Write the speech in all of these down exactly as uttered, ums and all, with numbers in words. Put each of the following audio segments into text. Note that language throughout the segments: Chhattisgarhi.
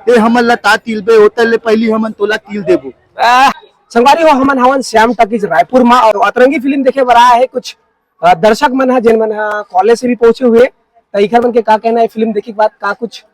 ए हमन ला ता तिलबे, ओतले पहिली हमन तोला तिल देबो। आह, संगवारी हो, हमन हवन श्याम टॉकीज रायपुर मा और अतरंगी फिल्म देखे बर आए हे कुछ, अ, दर्शक मन ह, जेन मन ह कॉलेज से भी पहुंचे हुए, त इखर मन के का कहना हे फिल्म देखे के बाद, का कुछ,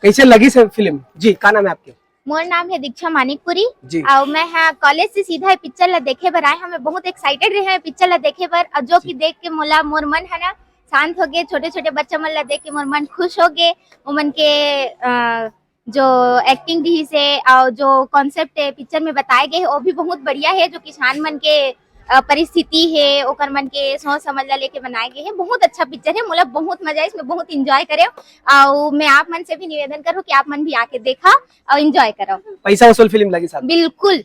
कैसे लगिस हे फिल्म? जी, का नाम हे आपके? मोर नाम हे दीक्षा मानिकपुरी। जी। अउ मैं ह कॉलेज से सीधा ये पिक्चर ला देखे बर आए हंव। मैं बहुत एक्साइटेड रहे हंव ये पिक्चर ला देखे बर, अउ जो जी। कि देख के मोला मोर मन ह ना शांत हो गे। छोटे-छोटे बच्चा मन ला देख के मोर मन खुश हो गे। ओमन के, अ, जो एक्टिंग रिहिस हे अउ जो कॉन्सेप्ट हे पिक्चर में बताए गए हे, वो भी बहुत बढ़िया हे। जो किसान मन के, अ, परिस्थिति हे, ओकर मन के सोच समझ ला लेके बनाए गए हे। बहुत अच्छा पिक्चर हे, मोला बहुत मजा आइस, मैं बहुत एंजॉय करेंव। अउ मैं आप मन से भी निवेदन करूँ कि आप मन भी आके देखव अउ एंजॉय करव। पैसा वसूल फिल्म लगिस आप? बिल्कुल।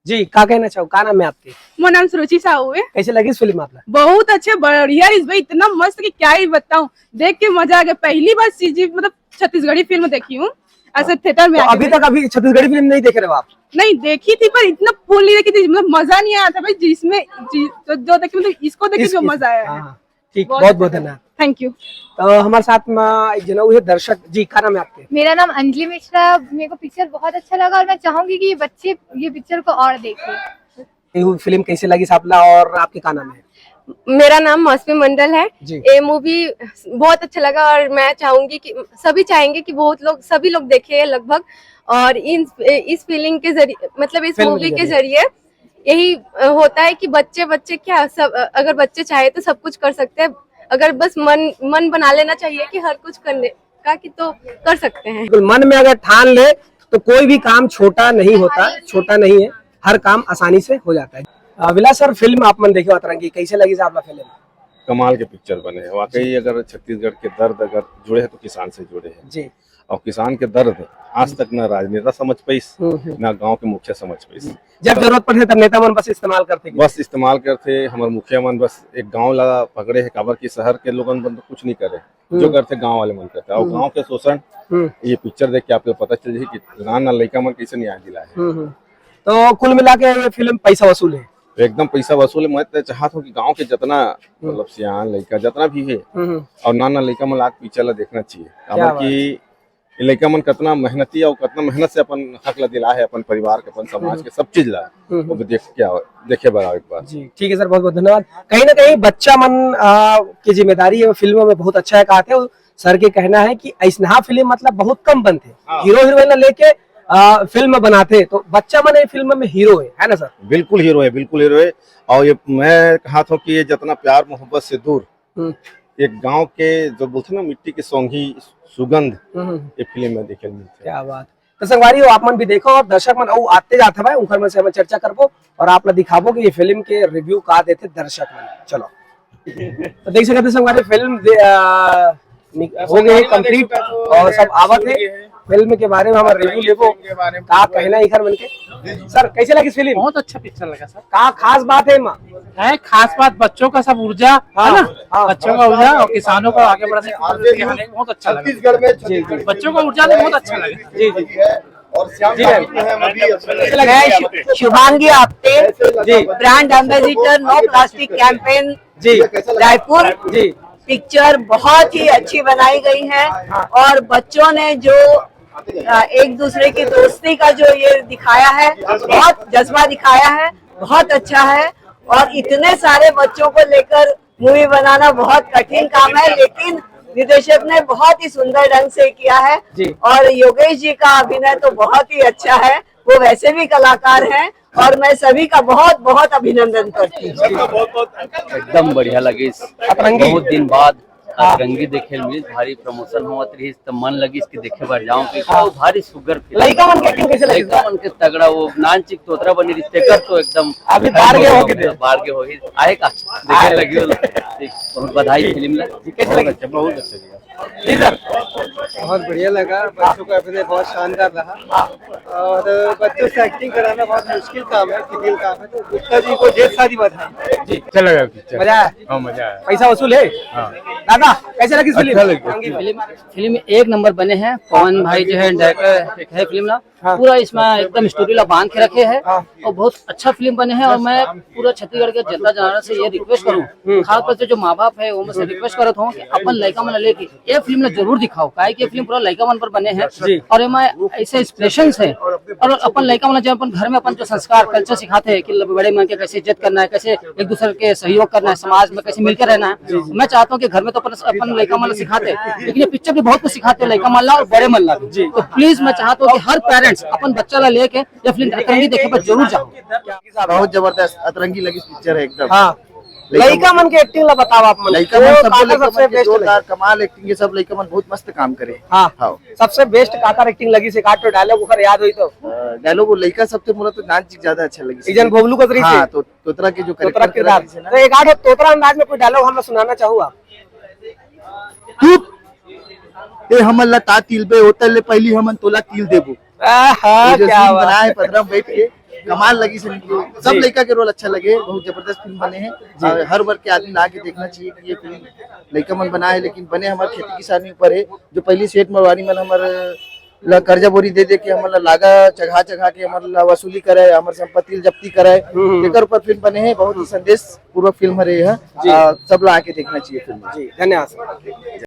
जी, का कहना चाहो, का नाम हे आपके? मोर नाम सुरुचि साहू हे। कैसे लगिस फिल्म आप ला? बहुत अच्छा, बढ़िया रिहिस भाई, इतना मस्त कि क्या ही बताऊं, देख के मजा आ गया। पहली बार सीजी, मतलब छत्तीसगढ़ी फिल्म देखी हूँ ऐसे थिएटर में तो आके अभी भाई। तक अभी छत्तीसगढ़ी फिल्म नहीं देखे रहे हो आप? नहीं देखी थी, पर इतना फुल नहीं देखी थी, मतलब मजा नहीं आया था भाई, जिसमें जी, तो जो देखी, मतलब इसको देख के इस, जो इस, मजा आया हाँ, है। हाँ। ठीक, बहुत बहुत बहुत अच्छा धन्यवाद। Thank you. तो हमारे साथ में एक जना हुए दर्शक जी, का नाम है आपके? मेरा नाम अंजलि मिश्रा। मेरे को पिक्चर बहुत अच्छा लगा और मैं चाहूंगी कि ये बच्चे ये पिक्चर को और देखें। ये फिल्म कैसे लगी आप ला और आपके का नाम है? मेरा नाम मौसमी मंडल है। जी। ये मूवी बहुत अच्छा लगा और मैं चाहूंगी कि सभी चाहेंगे कि बहुत लोग, सभी लोग देखें लगभग। और इन इस फीलिंग के जरिए, मतलब इस फिल्म के मूवी के जरिए। जरिए यही, अ, होता है कि बच्चे, बच्चे क्या सब, अ, अगर बच्चे चाहे तो सब कुछ कर सकते हैं। अगर बस मन, मन बना लेना चाहिए कि हर कुछ करने का, कि तो कर सकते हैं। बिल्कुल, मन में अगर ठान ले तो कोई भी काम छोटा नहीं होता, छोटा नहीं है, हर काम आसानी से हो जाता है। अ, विलास सर, फिल्म आप मन देखे अतरंगी, कैसे लगी आप ला फिल्म? कमाल के पिक्चर बने हैं वाकई। जी। अगर छत्तीसगढ़ के दर्द अगर जुड़े हैं तो किसान से जुड़े हैं। जी। और किसान के दर्द आज तक ना राजनेता समझ पाइस, हम्म, हम्म। ना गांव के मुखिया समझ पाइस। जब जरूरत पड़थे तब नेता मन बस इस्तेमाल करथे। बस इस्तेमाल करथे। हमर मुखिया मन बस एक गांव ला पकड़े हे, काबर कि शहर के लोगन मन तो कुछ नहीं करे, हम्म। जो करथे गांव वाले मन करथे। और हम्म। गांव के शोषण, हम्म। ये पिक्चर देख के आप लोग पता चल जाही कि नान नान लइका मन कैसे न्याय दिलाए हे। हम्म, हम्म। तो कुल मिला के ये फिल्म पैसा वसूल है? एकदम पैसा वसूल है। मैं तो चाहत हूँ कि गांव के जितना, हम्म। मतलब सियान लइका जितना भी है, हम्म, हम्म। और नान नान लइका मन ला पिक्चर ला देखना चाहिए, क्या काबर बात। कि ये लइका मन कतना मेहनती अउ कतना मेहनत से अपन हक ला दिला है, अपन परिवार के, अपन समाज हम्म। के, सब चीज ला। हम्म। वो भी देख के आओ, देखे बर आओ एक बार। जी, ठीक है सर, बहुत बहुत धन्यवाद। कहीं ना कहीं बच्चा मन, आ, की जिम्मेदारी है फिल्म में, बहुत अच्छा है कहा थे। सर के कहना है कि ऐसनहा फिल्म मतलब बहुत कम बनथे, हाँ। हीरो हीरोइन ला लेके, आ, फिल्म बनाथे, तो बच्चा मन ये फिल्म में हीरो है, है ना सर? बिल्कुल हीरो है, बिल्कुल हीरो है। और ये मैं कहा था कि ये जितना प्यार मोहब्बत से दूर हम्म। एक गांव के जो बोलथे ना मिट्टी के सौंगी सुगंध, हम्म, हम्म। ये फिल्म में देखे मिलथे। क्या बात। तो संगवारी हो, आप मन भी देखो और दर्शक मन अउ आते जात हवय, उनकर मन से हमन चर्चा करबो और आप ला दिखाबो कि ये फिल्म के रिव्यू का देथे दर्शक मन। चलो। तो देख सकत हे संगवारी, फिल्म दे, आ, नि-, हो गए कंप्लीट और सब आवत है। फिल्म के बारे में हमर रिव्यू लेबो, का कहना है इखर मन के। सर, कैसे लगिस फिल्म? बहुत अच्छा पिक्चर लगा सर। का खास बात है एमा? है खास बात बच्चों का सब ऊर्जा, हाँ, है ना? हाँ। बच्चों का ऊर्जा और किसानों को आगे बढ़ाने की कोशिश, बहुत अच्छा लगा। छत्तीसगढ़ में जी, जी। बच्चों का ऊर्जा तो बहुत अच्छा लगा। जी, जी। और श्याम जी, जी। मैं शु-, शुभांगी आप्टे, जी। ब्रांड एम्बेसडर नो प्लास्टिक कैंपेन जी। रायपुर। जी। पिक्चर बहुत ही अच्छी बनाई गई है हाँ। और बच्चों ने जो, अ, एक दूसरे की दोस्ती का जो ये दिखाया है, बहुत जज्बा दिखाया है, बहुत अच्छा है। और इतने सारे बच्चों को लेकर मूवी बनाना बहुत कठिन काम है, लेकिन निर्देशक ने बहुत ही सुंदर ढंग से किया है। जी। और योगेश जी का अभिनय तो बहुत ही अच्छा है, वो वैसे भी कलाकार हैं और मैं सभी का बहुत बहुत अभिनंदन करती हूँ। एकदम बढ़िया लगिस। अतरंगी। बहुत दिन बाद हाँ। अतरंगी देखे मिलिस, भारी प्रमोशन होवत रहिस, त मन लगिस कि देखे बर जाऊं कि हाँ। भारी सुग्घर फिल्म। लइका मन के acting कैसे लगिस? लइका मन के तगड़ा, वो नान चिक तोतरा बने रहिस, तेकर तो एकदम अभी बाहर गए होगे थे। बाहर गए होगे। आए का? देखे आए। लगी हो। ठीक, बहुत बधाई फिल्म ला। कैसे लगी? बहुत अच्छा, बहुत अच्छा लगा। जी सर। बहुत बढ़िया लगा, बच्चों का अभिनय बहुत शानदार रहा। और बच्चों से एक्टिंग कराना बहुत मुश्किल काम है, डिफिकल्ट काम है, तो गुप्ता जी को ढेर सारी बधाई। जी, अच्छा लगा पिक्चर। मजा आया? हाँ, मजा आया। पैसा वसूल है? हाँ। दादा, कैसे लगी फिल्म? अच्छा लगा। फिल्म फिल्म एक नंबर बने हैं। पवन भाई जो है डायरेक्टर है फिल्म ना, हाँ। पूरा इसमें एकदम स्टोरी ला बांध के रखे हैं हाँ। और बहुत अच्छा फिल्म बने हैं। और मैं पूरा छत्तीसगढ़ के जनता जनार्दन से ये रिक्वेस्ट करूँ, खास तौर से जो माँ बाप है, वो मैं से रिक्वेस्ट करत हूँ कि अपन लइका मन ला लेके ये फिल्म ला जरूर दिखाओ, काहे कि ये फिल्म पूरा लइका मन पर बने हैं। जी। और एमा ऐसे एक्सप्रेशन है और अपन लइका मन ला जो अपन घर में अपन जो संस्कार कल्चर सिखाते हैं कि बड़े मन के कैसे इज्जत करना है, कैसे एक दूसरे के सहयोग करना है, समाज में कैसे मिलकर रहना है, मैं चाहता हूँ कि घर में तो अपन अपन लइका मन ला सिखाते हैं, लेकिन ये पिक्चर भी बहुत कुछ सिखाते हैं लइका मन ला और बड़े मन ला भी। जी। तो प्लीज मैं चाहता हूँ कि हर पेरेंट्स अपन बच्चा ला लेके ये फिल्म अतरंगी देखे पर जरूर जाओ। बहुत जबरदस्त अतरंगी लगी पिक्चर है एकदम। हाँ। लइका लइका मन के एक्टिंग ला बताओ आप मन। लइका वो मन सब काकर लइका सबसे मन के बेस्ट जोरदार लगी? कमाल एक्टिंग है, सब लइका मन बहुत मस्त काम करे। हाँ। हाँ। सबसे बेस्ट काकर एक्टिंग लगी से काट डायलॉग ओकर याद होई तो। डायलॉग वो लइका सबसे मोला तो नाच ज्यादा अच्छा लगी। इजन भोगलू का तरीके हाँ, से। तो तोतरा के जो तोतरा कैरेक्टर किरदार। है ना, तो एक आठ तोतरा अंदाज में कोई डायलॉग हमें सुनाना चाहूँ आप? तू ए हमन ला ता तिल बे होतल ले पहली हमन तोला तिल देबो। आहा, ये जो क्या सीन बात बनाए है। पदरा में बैठ के कमाल लगी सर। सब जी। लइका के रोल अच्छा लगे, बहुत जबरदस्त फिल्म बने हैं। और हर वर्ग के आदमी ला के देखना चाहिए कि ये फिल्म लइका मन बनाए, लेकिन बने हमारे खेती किसानी ऊपर है। जो पहली सेठ मरवारी मन हमर ला कर्जा बोरी दे दे के हमन ला लागा चघा चघा के हमर ला वसूली करे, हमर संपत्ति ला जब्ती करे, हम्म। एकर ऊपर फिल्म बने हैं। बहुत ही संदेश पूर्वक फिल्म हरे यह। जी। आ, सब ला आके देखना चाहिए फिल्म। जी, धन्यवाद सर।